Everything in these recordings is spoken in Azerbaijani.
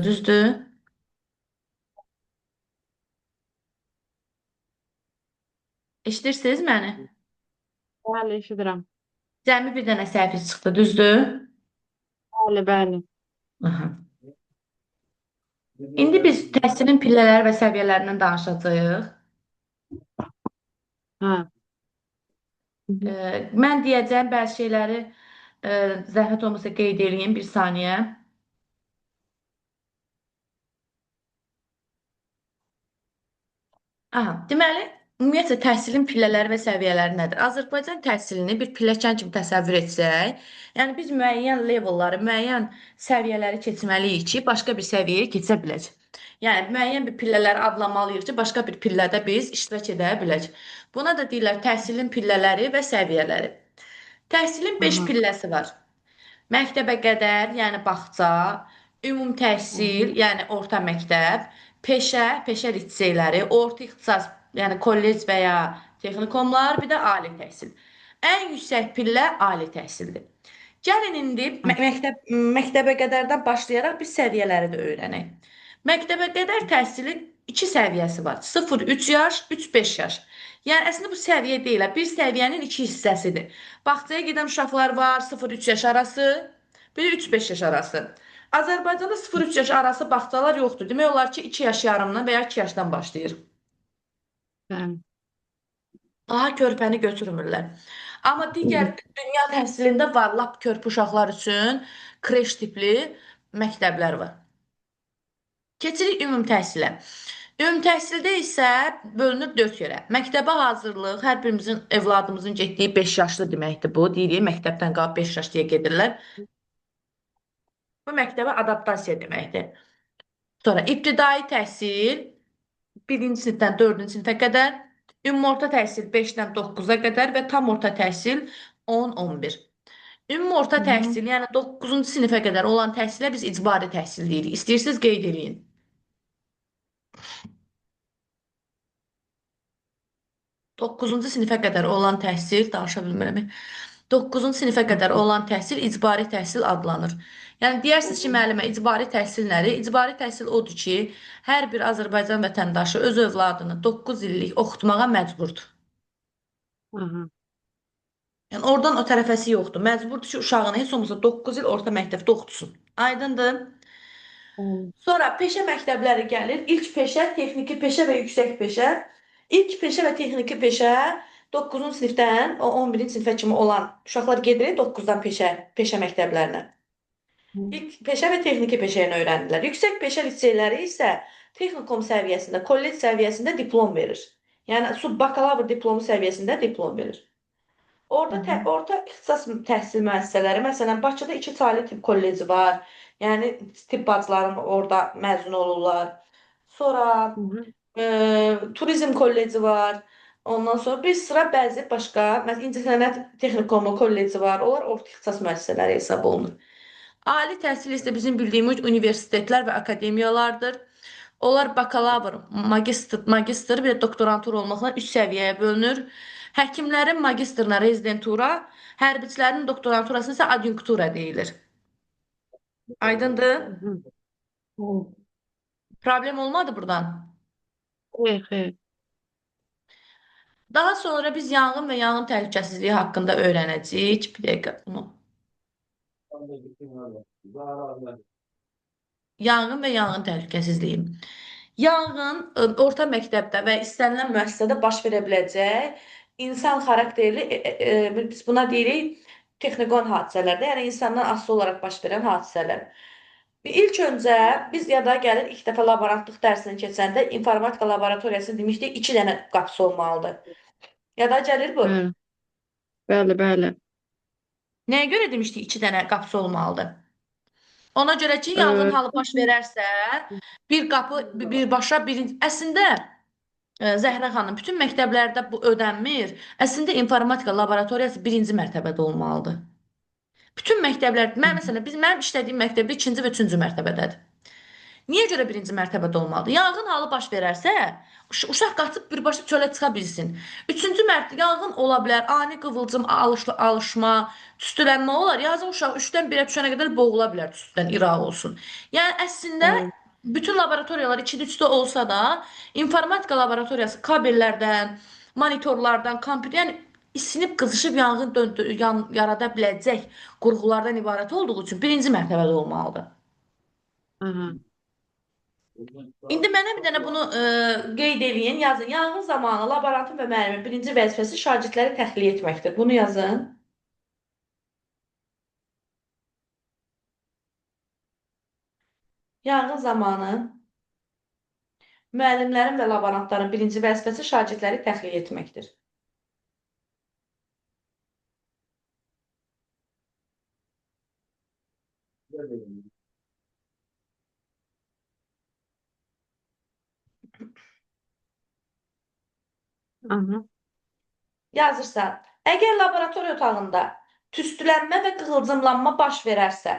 Düzdür? Eşidirsiniz məni? Bəli, eşidirəm. Cəmi bir dənə səhv çıxdı, düzdür? Bəli, bəli. Aha. İndi biz təhsilin pillələri və səviyyələrindən danışacağıq. Hə. Mən deyəcəyim bəzi şeyləri zəhmət olmasa qeyd eləyim bir saniyə. Aha, deməli, ümumiyyətlə təhsilin pillələri və səviyyələri nədir? Azərbaycan təhsilini bir pilləkən kimi təsəvvür etsək, yəni biz müəyyən levelları, müəyyən səviyyələri keçməliyik ki, başqa bir səviyyəyə keçə bilək. Yəni müəyyən bir pillələri adlamalıyıq ki, başqa bir pillədə biz iştirak edə bilək. Buna da deyirlər təhsilin pillələri və səviyyələri. Təhsilin 5 Aha. pilləsi var. Məktəbə qədər, yəni bağça, ümum təhsil, yəni orta məktəb, peşə, peşə liseyləri, orta ixtisas, yəni kollec və ya texnikumlar, bir də ali təhsil. Ən yüksək pillə ali təhsildir. Gəlin indi məktəbə qədərdən başlayaraq biz səviyyələri də öyrənək. Məktəbə qədər təhsilin iki səviyyəsi var. 0-3 yaş, 3-5 yaş. Yəni əslində bu səviyyə deyil, bir səviyyənin iki hissəsidir. Bağçaya gedən uşaqlar var 0-3 yaş arası, bir də 3-5 yaş arası. Azərbaycanda 0-3 yaş arası bağçalar yoxdur. Demək olar ki, 2 yaş yarımdan və ya 2 yaşdan başlayır. Bəli. Daha körpəni götürmürlər. Amma digər dünya təhsilində var, lap körpə uşaqlar üçün kreş tipli məktəblər var. Keçirik ümumi təhsilə. Ümumi təhsildə isə bölünür 4 yerə. Məktəbə hazırlıq, hər birimizin evladımızın getdiyi 5 yaşlı deməkdir bu. Deyirik, məktəbdən qalıb 5 yaş deyə gedirlər. Bu məktəbə adaptasiya deməkdir. Sonra ibtidai təhsil 1-ci sinifdən 4-cü sinifə qədər, ümumi orta təhsil 5-dən 9-a qədər və tam orta təhsil 10-11. Ümumi orta təhsil, yəni 9-cu sinifə qədər olan təhsilə biz icbari təhsil deyirik. İstəyirsiniz qeyd eləyin. 9-cu sinifə qədər olan təhsil, danışa bilmirəm. 9-cu sinifə qədər olan təhsil icbari təhsil adlanır. Yəni deyərsiniz ki, müəllimə, icbari təhsil nədir? İcbari təhsil odur ki, hər bir Azərbaycan vətəndaşı öz övladını 9 illik oxutmağa məcburdur. Aha. Yəni oradan o tərəfəsi yoxdur. Məcburdur ki, uşağını heç olmasa 9 il orta məktəbdə oxutsun. Aydındır? Bəli. Sonra peşə məktəbləri gəlir. İlk peşə, texniki peşə və yüksək peşə. İlk peşə və texniki peşə 9-cu sinifdən o 11-ci sinifə kimi olan uşaqlar gedir 9-dan peşə məktəblərinə. İlk peşə və texniki peşə ilə öyrənirlər. Yüksək peşə liseyləri isə texnikum səviyyəsində, kollec səviyyəsində diplom verir. Yəni subbakalavr diplomu səviyyəsində diplom verir. Orada orta ixtisas təhsil müəssisələri, məsələn, Bakıda 2 ali tibb kolleci var. Yəni tibb bacıların orada məzun olurlar. Sonra turizm kolleci var. Ondan sonra bir sıra bəzi başqa, məsələn, İncəsənət texnikumu kolleci var. Onlar orta ixtisas müəssisələri hesab olunur. Ali təhsil isə bizim bildiyimiz universitetlər və akademiyalardır. Onlar bakalavr, magistr bir də doktorantura olmaqla 3 səviyyəyə bölünür. Həkimlərin magistrına rezidentura, hərbiçilərin doktoranturasına isə adjunktura deyilir. Aydındır? Problem olmadı buradan? Xeyr, xeyr. Daha sonra biz yanğın və yanğın təhlükəsizliyi haqqında öyrənəcəyik. Bir dəqiqə bunu. Yanğın və yanğın təhlükəsizliyi. Yanğın orta məktəbdə və istənilən müəssisədə baş verə biləcək insan xarakterli, biz buna deyirik texnogen hadisələrdə, yəni insandan asılı olaraq baş verən hadisələr. İlk öncə biz yada gəlir ilk dəfə laborantlıq dərsini keçəndə informatika laboratoriyasını demişdik, 2 dənə qapısı olmalıdır. Yada gəlir bu. Bəli. Bəli, bəli. Nəyə görə demişdik 2 dənə qapısı olmalıdır? Ona görə ki, yanğın halı baş verərsə, bir qapı birbaşa birinci əslində Zəhrə xanım, bütün məktəblərdə bu ödənmir. Əslində informatika laboratoriyası birinci mərtəbədə olmalıdır. Bütün məktəblər, mən məsələn, mənim işlədiyim məktəbdə ikinci və üçüncü mərtəbədədir. Niyə görə birinci mərtəbədə olmalıdır? Yanğın halı baş verərsə, uşaq qaçıb birbaşa çölə çıxa bilsin. Üçüncü mərtəbə yanğın ola bilər, ani qıvılcım, alışma, tüstülənmə olar. Yazıq uşaq 3-dən 1-ə düşənə qədər boğula bilər tüstüdən, irağı olsun. Yəni əslində Bəli. bütün laboratoriyalar 2-də 3-də olsa da, informatika laboratoriyası kabellərdən, monitorlardan, kompüter, yəni isinib qızışıb yanğın yarada biləcək qurğulardan ibarət olduğu üçün birinci mərtəbədə olmalıdır. Aha. İndi mənə bir dənə bunu qeyd eləyin, yazın. Yanğın zamanı laborantın və müəllimin birinci vəzifəsi şagirdləri təxliyə etməkdir. Bunu yazın. Yanğın zamanı müəllimlərin və laborantların birinci vəzifəsi şagirdləri təxliyə etməkdir. Aha. Yazırsan, əgər laboratoriya otağında tüstülənmə və qığılcımlanma baş verərsə,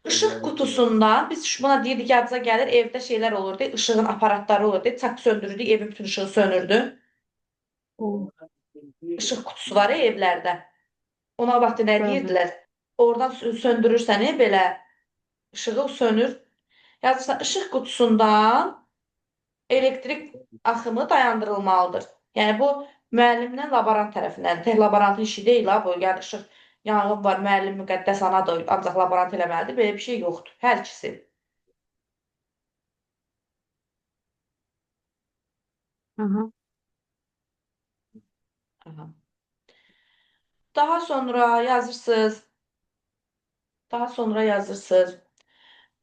işıq qutusundan, biz buna deyirdik, yadınıza gəlir, evdə şeylər olurdu, işığın aparatları olurdu, çaq söndürürdük, evin bütün işığı sönürdü. İşıq qutusu var ya evlərdə. Ona vaxtı nə deyirdilər? Oradan söndürürsən, belə işığı sönür. Yazırsan, işıq qutusundan elektrik axımı dayandırılmalıdır. Yəni bu müəllimlə laborant tərəfindən, tək laborantın işi deyil ha bu. Yəni işıq yanğın var, müəllim müqəddəs anadır, ancaq laborant eləməlidir. Belə bir şey yoxdur. Hər ikisi. Aha. Aha. Daha sonra yazırsınız. Daha sonra yazırsınız.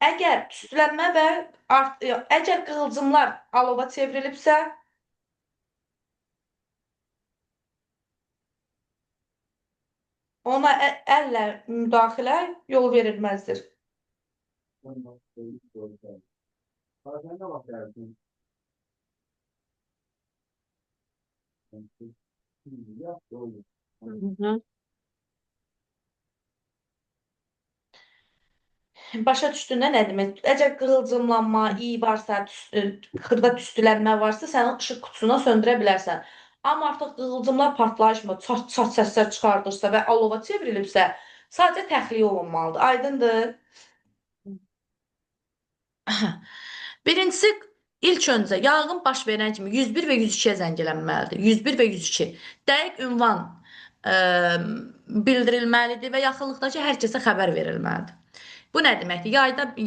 Əgər tüstülənmə və əgər qığılcımlar alova çevrilibsə, ona əllə müdaxilə yol verilməzdir. Aha. Başa düşdün də nə demək? Əgər qığılcımlanma, iyi varsa, xırda tüstülənmə varsa, sən işıq qutusuna söndürə bilərsən. Amma artıq qığılcımlar partlayışmı, çat çat səslər çıxardırsa və alova çevrilibsə, sadəcə təxliyə olunmalıdır. Aydındır? Birincisi, ilk öncə yanğın baş verən kimi 101 və 102-yə zəng eləməlidir. 101 və 102. Dəqiq ünvan bildirilməlidir və yaxınlıqdakı hər kəsə xəbər verilməlidir. Bu nə deməkdir?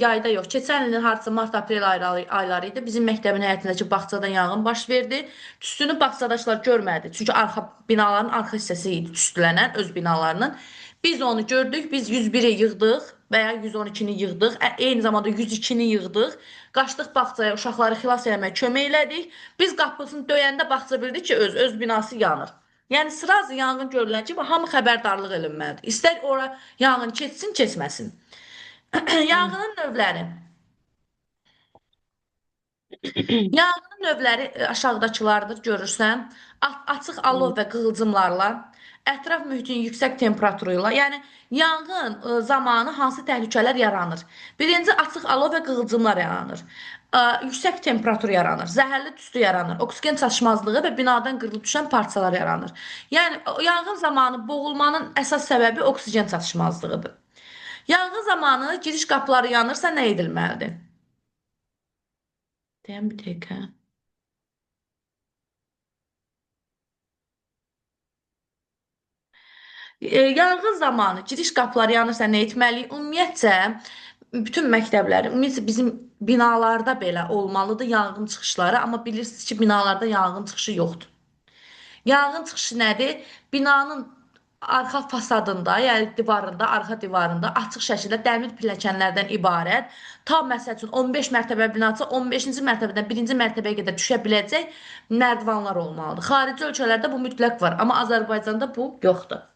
Yayda yox. Keçən ilin hardasa mart-aprel ayları idi. Bizim məktəbin həyətindəki bağçadan yanğın baş verdi. Tüstünü bağçadaşlar görmədi. Çünki arxa binaların arxa hissəsi idi tüstülənən öz binalarının. Biz onu gördük. Biz 101-i yığdıq və ya 112-ni yığdıq. Eyni zamanda 102-ni yığdıq. Qaçdıq bağçaya, uşaqları xilas eləməyə kömək elədik. Biz qapısını döyəndə bağça bildi ki, öz binası yanır. Yəni sırası yanğın görülən kimi hamı xəbərdarlıq edilməlidir. İstər ora yanğın keçsin, keçməsin. Yanğının növləri. Yanğının növləri aşağıdakılardır, görürsən. Açıq alov və qığılcımlarla, ətraf mühitin yüksək temperaturu ilə, yəni yanğın zamanı hansı təhlükələr yaranır? Birinci, açıq alov və qığılcımlar yaranır. Yüksək temperatur yaranır, zəhərli tüstü yaranır, oksigen çatışmazlığı və binadan qırılıb düşən parçalar yaranır. Yəni yanğın zamanı boğulmanın əsas səbəbi oksigen çatışmazlığıdır. Yanğın zamanı giriş qapıları yanırsa nə edilməlidir? Deyəm bir dəqiqə. Yanğın zamanı giriş qapıları yanırsa nə etməliyik? Ümumiyyətcə, bütün məktəblər, ümumiyyətcə bizim binalarda belə olmalıdır yanğın çıxışları, amma bilirsiniz ki, binalarda yanğın çıxışı yoxdur. Yanğın çıxışı nədir? Binanın arxa fasadında, yəni divarında, arxa divarında açıq şəkildə dəmir pilləkənlərdən ibarət, tam məsəl üçün 15 mərtəbə binası 15-ci mərtəbədən 1-ci mərtəbəyə qədər düşə biləcək nərdivanlar olmalıdır. Xarici ölkələrdə bu mütləq var, amma Azərbaycanda bu yoxdur.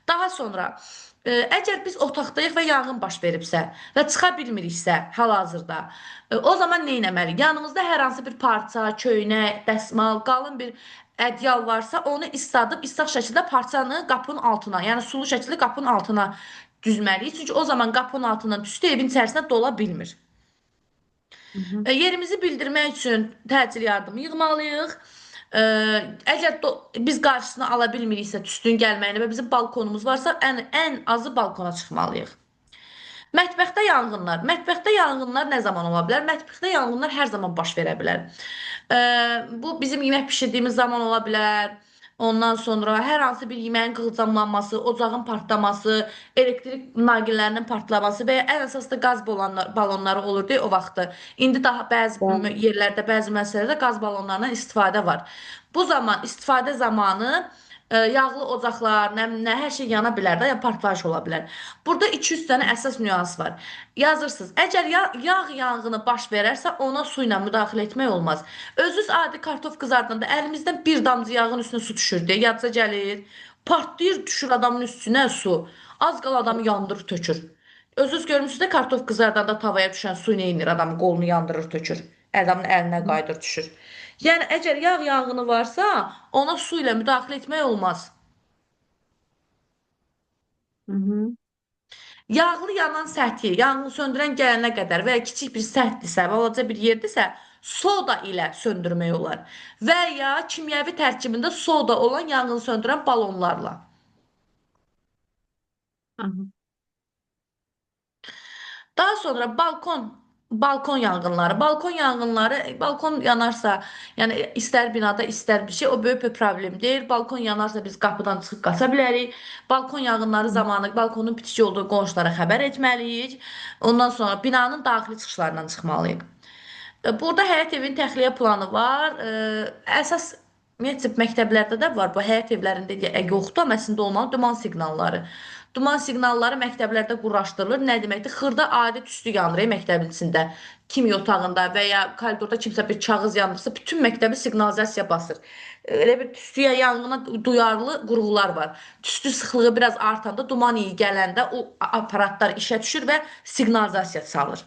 Daha sonra əgər biz otaqdayıq və yanğın baş veribsə və çıxa bilmiriksə hal-hazırda, o zaman nə etməliyik? Yanımızda hər hansı bir parça, köynək, dəsmal, qalın bir ədyal varsa, onu isladıb islaq şəkildə parçanı qapının altına, yəni sulu şəkildə qapının altına düzməliyik. Çünki o zaman qapının altından tüstü evin içərisinə dola bilmir. Hı hı. Yerimizi bildirmək üçün təcil yardımı yığmalıyıq. E, Əgər biz qarşısını ala bilmiriksə tüstünün gəlməyini və bizim balkonumuz varsa, ən azı balkona çıxmalıyıq. Mətbəxdə yanğınlar. Mətbəxdə yanğınlar nə zaman ola bilər? Mətbəxdə yanğınlar hər zaman baş verə bilər. Bu bizim yemək bişirdiyimiz zaman ola bilər. Ondan sonra hər hansı bir yeməyin qığılcamlanması, ocağın partlaması, elektrik naqillərinin partlaması və ya ən əsas da qaz balonları olurdu o vaxtı. İndi daha bəzi Bəli. yerlərdə, bəzi müəssisələrdə qaz balonlarından istifadə var. Bu zaman istifadə zamanı yağlı ocaqlar, nə hər şey yana bilər də, yəni partlayış ola bilər. Burada 200 dənə əsas nüans var. Yazırsınız. Əgər yağ yanğını baş verərsə, ona su ilə müdaxilə etmək olmaz. Özünüz adi kartof qızardanda əlimizdən bir damcı yağın üstünə su düşür deyə yadınıza gəlir. Partlayır, düşür adamın üstünə su. Az qala adamı yandırır, tökür. Özünüz görmüsünüz də kartof qızardanda tavaya düşən su nə edir? Adamın qolunu yandırır, tökür. Adamın əlinə qayıdır, düşür. Yəni əgər yağ yanğını varsa, ona su ilə müdaxilə etmək olmaz. Hı hı. Yağlı yanan səthi, yanğın söndürən gələnə qədər və ya kiçik bir səthdirsə, balaca bir yerdirsə, soda ilə söndürmək olar. Və ya kimyəvi tərkibində soda olan yanğın söndürən balonlarla. Aha. Daha sonra balkon yanğınları. Balkon yanğınları, balkon yanarsa, yəni istər binada, istər bir şey, o böyük bir problem deyil. Balkon yanarsa biz qapıdan çıxıb qaça bilərik. Balkon yanğınları zamanı balkonun bitişik olduğu qonşulara xəbər etməliyik. Ondan sonra binanın daxili çıxışlarından çıxmalıyıq. Burada həyət evinin təxliyə planı var. Əsas ümumiyyətcə məktəblərdə də var. Bu həyət evlərində yoxdur, amma əslində olmalı duman siqnalları. Duman siqnalları məktəblərdə quraşdırılır. Nə deməkdir? Xırda adi tüstü yanır məktəbin içində. Kimya otağında və ya koridorda kimsə bir kağız yandırsa, bütün məktəbi siqnalizasiya basır. Elə bir tüstüyə, yanğına duyarlı qurğular var. Tüstü sıxlığı biraz artanda, duman iyi gələndə o aparatlar işə düşür və siqnalizasiya salır.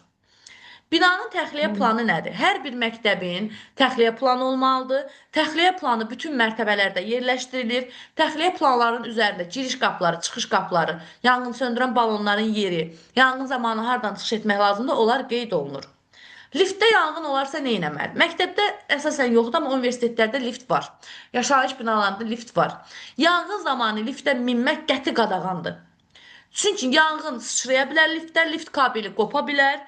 Binanın təxliyə Hı. planı nədir? Hər bir məktəbin təxliyə planı olmalıdır. Təxliyə planı bütün mərtəbələrdə yerləşdirilir. Təxliyə planlarının üzərində giriş qapıları, çıxış qapıları, yanğın söndürən balonların yeri, yanğın zamanı hardan çıxış etmək lazımdır, onlar qeyd olunur. Liftdə yanğın olarsa nə etməli? Məktəbdə əsasən yoxdur, amma universitetlərdə lift var. Yaşayış binalarında lift var. Yanğın zamanı liftə minmək qəti qadağandır. Çünki yanğın sıçraya bilər liftdə, lift kabeli qopa bilər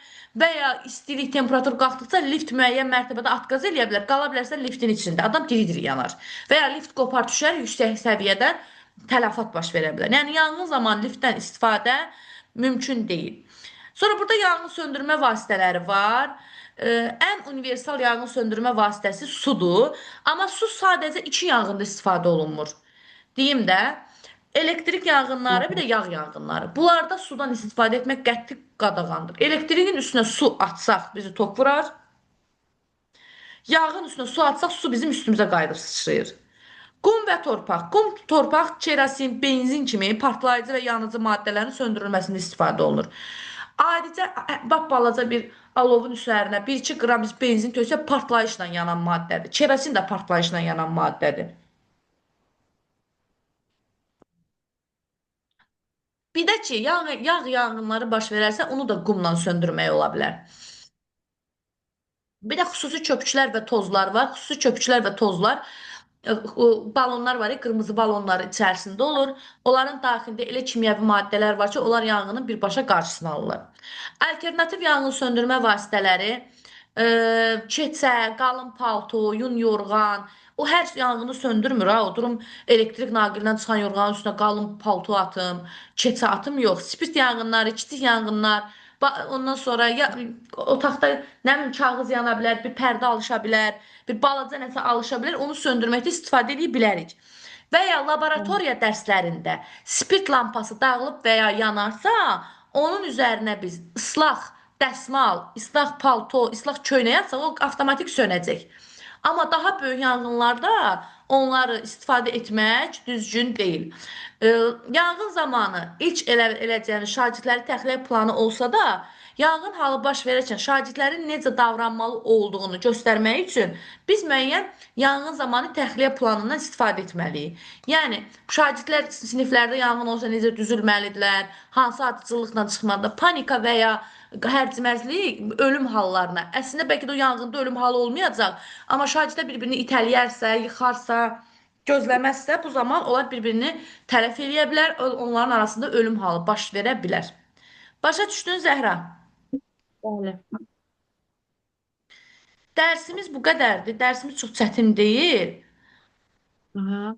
və ya istilik temperatur qalxdıqca lift müəyyən mərtəbədə atqaz eləyə bilər, qala bilərsən liftin içində. Adam diri-diri yanar. Və ya lift qopar düşər, yüksək səviyyədən tələfat baş verə bilər. Yəni yanğın zamanı liftdən istifadə mümkün deyil. Sonra burada yanğın söndürmə vasitələri var. Ən universal yanğın söndürmə vasitəsi sudur. Amma su sadəcə iki yanğında istifadə olunmur. Deyim də, elektrik yanğınları, bir də yağ yanğınları. Bunlarda sudan istifadə etmək qəti qadağandır. Elektriyin üstünə su atsaq bizi tok vurar. Yağın üstünə su atsaq su bizim üstümüzə qayıdıb sıçrayır. Qum və torpaq. Qum, torpaq, kerosin, benzin kimi partlayıcı və yanıcı maddələrin söndürülməsində istifadə olunur. Adicə bax balaca bir alovun üzərinə 1-2 qram biz benzin töksək partlayışla yanan maddədir. Kerosin də partlayışla yanan maddədir. Bir də ki, yağ yanğınları baş verərsə, onu da qumla söndürmək ola bilər. Bir də xüsusi köpüklər və tozlar var. Xüsusi köpüklər və tozlar o balonlar var ya, qırmızı balonlar içərisində olur. Onların daxilində elə kimyəvi maddələr var ki, onlar yanğının birbaşa qarşısını alırlar. Alternativ yanğın söndürmə vasitələri e, keçə, qalın palto, yun yorğan. O hər yanğını söndürmür ha. O durum elektrik naqilindən çıxan yorğanın üstünə qalın palto atım, keçə atım yox. Spirt yanğınları, kiçik yanğınlar. Ondan sonra ya otaqda nə bilim kağız yana bilər, bir pərdə alışa bilər, bir balaca nəsə alışa bilər, onu söndürməkdə istifadə edə bilərik. Və ya laboratoriya dərslərində spirt lampası dağılıb və ya yanarsa, onun üzərinə biz ıslaq dəsmal, islaq palto, islaq köynək atsaq, o avtomatik sönəcək. Amma daha böyük yanğınlarda onları istifadə etmək düzgün deyil. E, Yanğın zamanı ilk eləcəyiniz şagirdləri təxliyə planı olsa da, yanğın halı baş verərkən şagirdlərin necə davranmalı olduğunu göstərmək üçün biz müəyyən yanğın zamanı təxliyə planından istifadə etməliyik. Yəni, şagirdlər siniflərdə yanğın olsa necə düzülməlidirlər, hansı ardıcıllıqla çıxmalıdır, panika və ya hərcmərclik ölüm hallarına. Əslində bəlkə də o yanğında ölüm halı olmayacaq, amma şagirdlər bir-birini itələyərsə, yıxarsa, gözləməzsə, bu zaman onlar bir-birini tələf eləyə bilər, onların arasında ölüm halı baş verə bilər. Başa düşdün Zəhra? Bəli. Dərsimiz bu qədərdir. Dərsimiz çox çətin deyil. Aha.